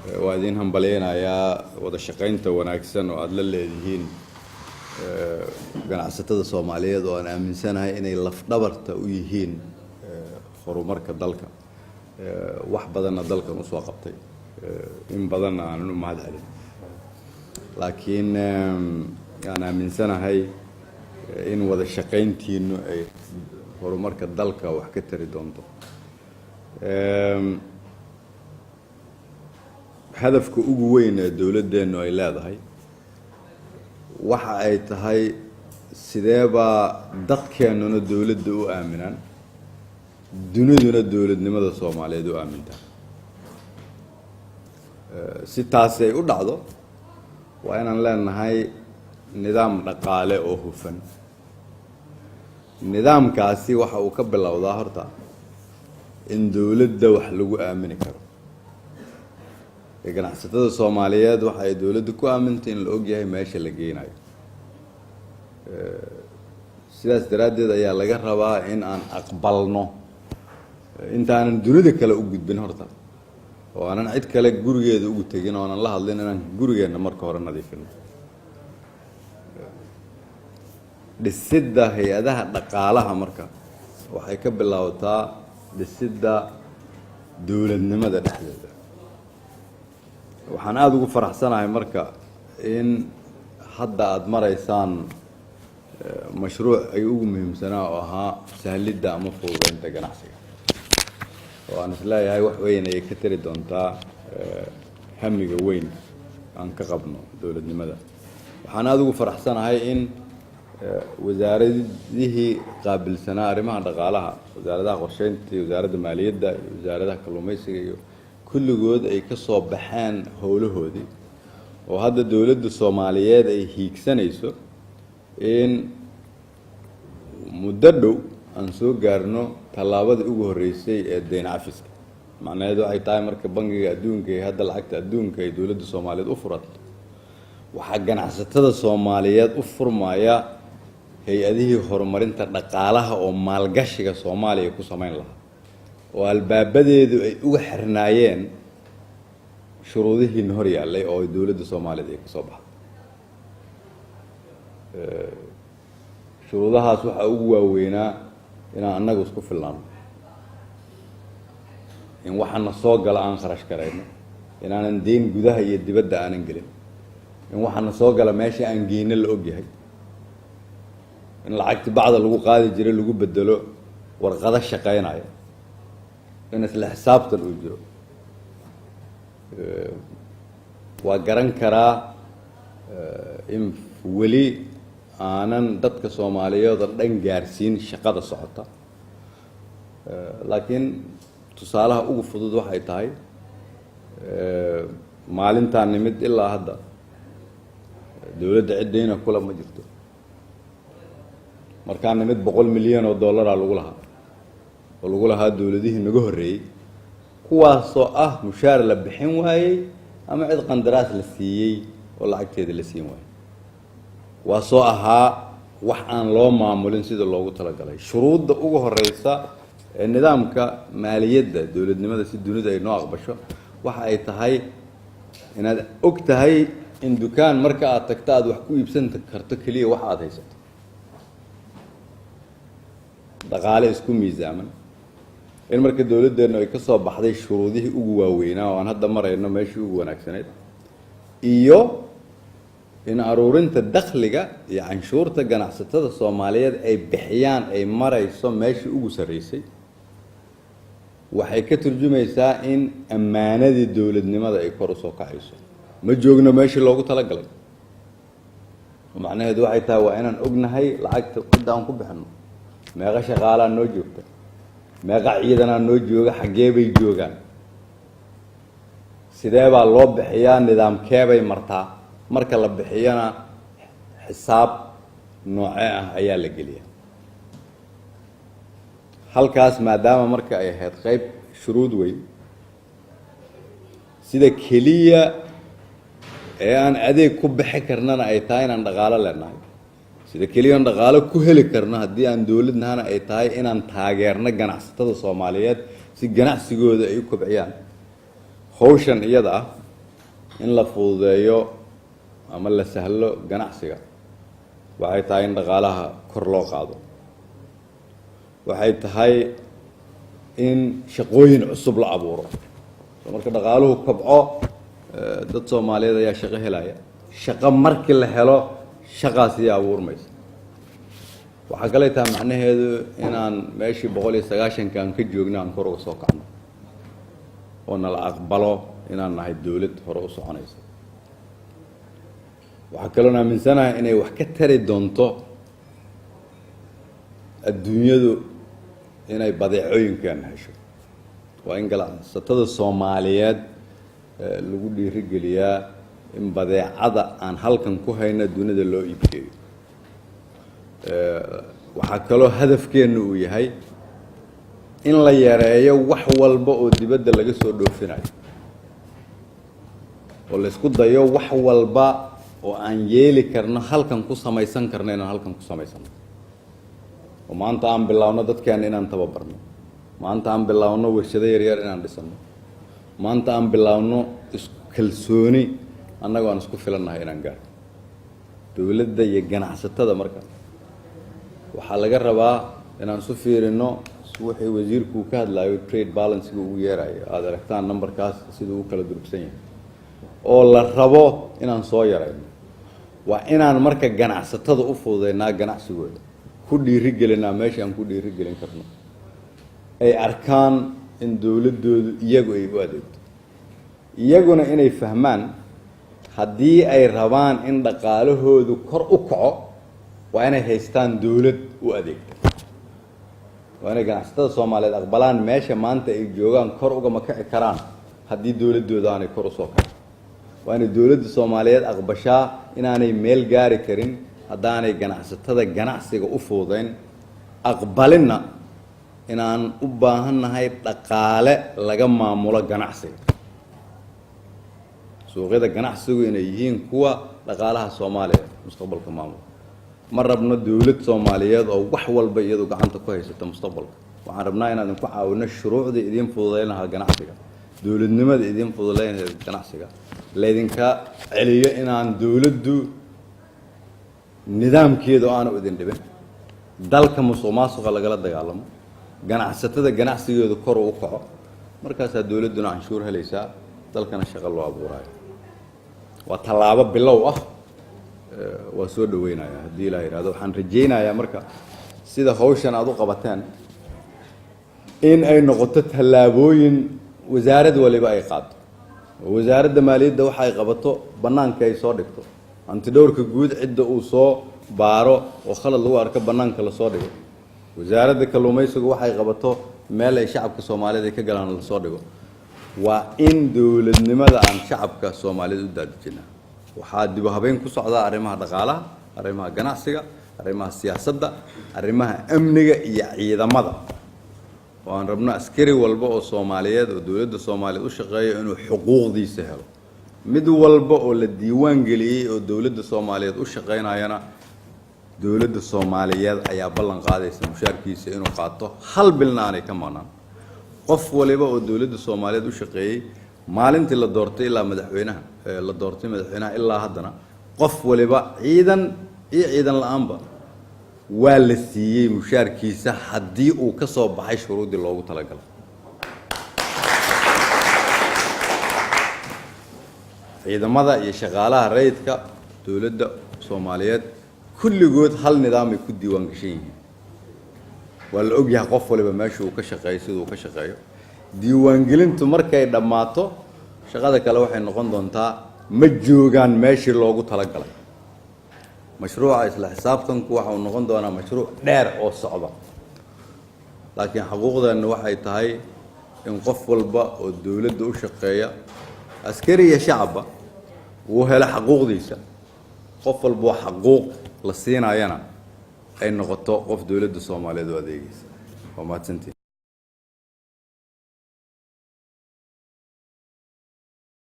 Waa idiin hambalyeynayaa wada shaqaynta wanaagsan oo aada la leedihiin ganacsatada Soomaaliyeed, oo aan aaminsanahay inay lafdhabarta u yihiin horumarka dalka, wax badanna dalkan usoo qabtay, in badanna aanan u mahad celin, laakiin aan aaminsanahay in wada shaqayntiinu ay horumarka dalka wax ka tari doonto. Hadafka ugu weyn ee dowladdeennu ay leedahay waxa ay tahay sideebaa dadkeennuna dowladda u aaminaan, duniduna dowladnimada Soomaaliyeed u aamintaan. Si taasi ay u dhacdo, waa inaan leenahay nidaam dhaqaale oo hufan. Nidaamkaasi waxa uu ka bilowdaa horta in dowladda wax lagu aamini karo. Ee ganacsatada Soomaaliyeed waxa ay dowladda ku aamintay in la ogyahay meesha la geynayo. Sidaas daraaddeed ayaa laga rabaa in aan aqbalno, intaanan dunida kale u gudbin horta, oo aanan cid kale gurigeeda ugu tegin, oo aanan la hadlin, inaan gurigeenna marka hore nadiifino. Dhisidda hay-adaha dhaqaalaha marka waxay ka bilowtaa dhisidda dowladnimada dhexdeeda. Waxaan aada ugu faraxsanahay marka in hadda aada maraysaan mashruuc ay ugu muhiimsanaa oo ahaa sahlidda ama fududeynta ganacsiga, oo aan isleeyahay wax weyn ayay ka tari doontaa hamiga weyn aan ka qabno dowladnimada. Waxaan aada ugu faraxsanahay in wasaaradihii qaabilsanaa arrimaha dhaqaalaha, wasaaradaha qorsheynta iyo wasaaradda maaliyadda iyo wasaaradaha kalluumeysiga iyo kulligood, ay ka soo baxeen howlahoodii, oo hadda dowladda Soomaaliyeed ay hiigsanayso in muddo dhow aan soo gaarno tallaabadii ugu horreysay ee deyn cafiska. Macnaheedu waxay tahay, marka Bangiga Adduunka iyo hadda lacagta adduunka ay dowladda Soomaaliyeed u furato, waxaa ganacsatada Soomaaliyeed u furmaya hay-adihii horumarinta dhaqaalaha oo maalgashiga Soomaaliya ku samayn lahaa, oo albaabadeedu ay uga xirnaayeen shuruudihiina hor yaallay oo dowladda Soomaaliyeed ay ka soo baxday. Shuruudahaas waxaa ugu waaweynaa inaan annagu isku filnaano, in waxana soo gala aan kharash garayno, inaanan deyn gudaha iyo dibadda aanan gelin, in waxana soo gala meesha aan geyno la ogyahay, in lacagti bacda lagu qaadi jiray lagu bedelo warqado shaqeynaya, in isla xisaabtan uu jiro. Waa garan karaa in weli aanan dadka Soomaaliyeed oo dhan gaarsiin shaqada socota, laakiin tusaalaha ugu fudud waxay tahay maalintaan nimid ilaa hadda dowladda ciddayna kula ma jirto. Markaan nimid 100 milyan oo dollaraa lagu lahaa, oo lagu lahaa dowladihii naga horreeyey, kuwaasoo ah mushaar la bixin waayey ama cid qandaraas la siiyey oo lacagteeda la siin waayey, waa soo ahaa wax aan loo maamulin sida loogu talagalay. Shuruudda ugu horeysa ee nidaamka maaliyadda dowladnimada si dunida ay noo aqbasho waxa ay tahay inaad og tahay in dukaan marka aad tagto aad wax ku iibsan karto keliya wax aad haysato, dhaqaale isku miisaaman. In marka dowladdeennu ay ka soo baxday shuruudihii ugu waaweynaa, oo aan hadda marayno meeshii ugu wanaagsanayd, iyo in aruurinta dakhliga iyo canshuurta ganacsatada Soomaaliyeed ay bixiyaan ay marayso meeshii ugu sarreysay, waxay ka turjumaysaa in ammaanadii dowladnimada ay kor usoo kacayso. Ma joogno meeshii loogu talagalay. Macnaheedu waxay tahay waa inaan ognahay lacagta cidda aan ku bixino, meeqa shaqaalaa noo joogta, meeqa ciidanaa noo jooga, xaggee bay joogaan, sidee baa loo bixiyaa, nidaamkeebay martaa, marka la bixiyana xisaab noocee ah ayaa la geliyaa halkaas. Maadaama marka ay ahayd qeyb shuruud weyn, sida keliya ee aan adeeg ku bixi karnana ay tahay inaan dhaqaalo leenahay, sida keliya aan dhaqaalo ku heli karno haddii aan dowladnahana ay tahay inaan taageerno ganacsatada Soomaaliyeed si ganacsigooda ay u kobciyaan, hawshan iyada ah. In la fududeeyo ama la sahlo ganacsiga waxay tahay in dhaqaalaha kor loo qaado, waxay tahay in shaqooyin cusub la abuuro. So marka dhaqaaluhu kobco, dad Soomaaliyeed ayaa shaqo helaya. Shaqo markii la helo, shaqaas ayaa abuurmaysa. Waxaa kalay tahay macnaheedu inaan meeshii 190-ka aan ka joogno aan kor uga soo kacno, oo nala aqbalo inaan nahay dowlad hore u soconaysa. Waxaa kaloon aaminsanahay inay wax ka tari doonto adduunyadu inay badeecooyinkeena hesho. Waa in ganacsatada Soomaaliyeed lagu dhiirigeliyaa in badeecada aan halkan ku hayno dunida loo iibgeeyo. Waxaa kaloo hadafkeennu uu yahay in la yareeyo wax walba oo dibadda laga soo dhoofinayo, oo la isku dayo wax walba oo aan yeeli karno, halkan ku samaysan karno, inaan halkan ku samaysano, oo maanta aan bilaawno dadkeena inaan tababarno, maanta aan bilaawno warshado yaryar inaan dhisano, maanta aan bilaawno isku kalsooni annagoo aan isku filannahay inaan gaarno. Dowladda iyo ganacsatada marka waxaa laga rabaa inaan isu fiirino wixii wasiirku uu ka hadlayo, trade balancega ugu yeerayo. Aada aragtaan numberkaas siduu u kala durugsan yahay oo la rabo inaan soo yarayno. Waa inaan marka ganacsatada u fududeynaa ganacsigooda, ku dhiirigelinaa meesha aan ku dhiirigelin karno, ay arkaan in dowladdoodu iyagu ay u adeegto, iyaguna inay fahmaan haddii ay rabaan in dhaqaalahoodu kor u kaco, waa inay haystaan dowlad u adeegta. Waa inay ganacsatada Soomaaliyeed aqbalaan meesha maanta ay joogaan kor ugama kici karaan haddii dowladdooda aanay kor usoo kacin. Waa inay dowladda Soomaaliyeed aqbashaa inaanay meel gaari karin haddaanay ganacsatada ganacsiga u fududayn, aqbalinna inaan u baahannahay dhaqaale laga maamulo ganacsiga, suuqyada ganacsigu inay yihiin kuwa dhaqaalaha Soomaaliya mustaqbalka maamula. Ma rabno dowlad Soomaaliyeed oo wax walba iyadu gacanta ku haysata mustaqbalka. Waxaan rabnaa inaan idinku caawino shuruucda idiin fududayn lahaa ganacsiga, dowladnimada idiin fududayn lahayd ganacsiga, laydinka celiyo inaan dowladdu nidaamkeedu aanu idin dhibin, dalka musuq maasuqa lagala dagaalamo, ganacsatada ganacsigeedu kor u kaco. Markaasaa dowladduna canshuur helaysaa, dalkana shaqo loo abuuraayo. Waa tallaabo bilow ah, waa soo dhaweynaya haddii ilaa yidhahdo. Waxaan rajaynayaa marka sida hawshan aada u qabateen in ay noqoto tallaabooyin wasaarad waliba ay qaado, oo wasaaradda maaliyadda waxa ay qabato bannaanka ay soo dhigto, hantidhowrka guud cidda uu soo baaro oo khalad lagu arko bannaanka lasoo dhigo, wasaaradda kalluumaysigu waxay qabato meel ay shacabka Soomaaliyeed ay ka galaan lasoo dhigo. Waa in dowladnimada aan shacabka Soomaaliyeed u daadejinaa. Waxaa dib u habeyn ku socdaa arrimaha dhaqaalaha, arrimaha ganacsiga, arrimaha siyaasadda, arrimaha amniga iyo ciidamada, oo aan rabno askari walba oo Soomaaliyeed oo dowladda Soomaaliyeed u shaqeeyo inuu xuquuqdiisa helo. Mid walba oo la diiwaan geliyey oo dowladda Soomaaliyeed u shaqeynayana, dowladda Soomaaliyeed ayaa ballan qaadaysa mushaarkiisa inuu qaato, hal bilna aanay ka maqnaan. Qof waliba oo dowladda Soomaaliyeed u shaqeeyey maalintii la doortay ilaa madaxweynaha la doortay madaxweynaha ilaa haddana, qof waliba, ciidan iyo ciidan la-aanba, waa la siiyey mushaarkiisa haddii uu ka soo baxay shuruuddii loogu talagalay. Ciidamada iyo shaqaalaha rayidka dowladda Soomaaliyeed kulligood hal nidaamay ku diiwaan gashan yihiin. Waa la ogyahay qof waliba meesha uu ka shaqeeyo, siduu uu ka shaqeeyo. Diiwaangelintu markay dhammaato, shaqada kale waxay noqon doontaa ma joogaan meeshii loogu talagalay. Mashruuca isla xisaabtanku waxa uu noqon doonaa mashruuc dheer oo socda, laakiin xaquuqdeenna waxay tahay in qof walba oo dowladda u shaqeeya, askari iyo shacabba, uu helo xaquuqdiisa. Qof walba oo xaquuq la siinayana ay noqoto qof dowladda Soomaaliyeed u adeegaysa. Waa mahadsantiin.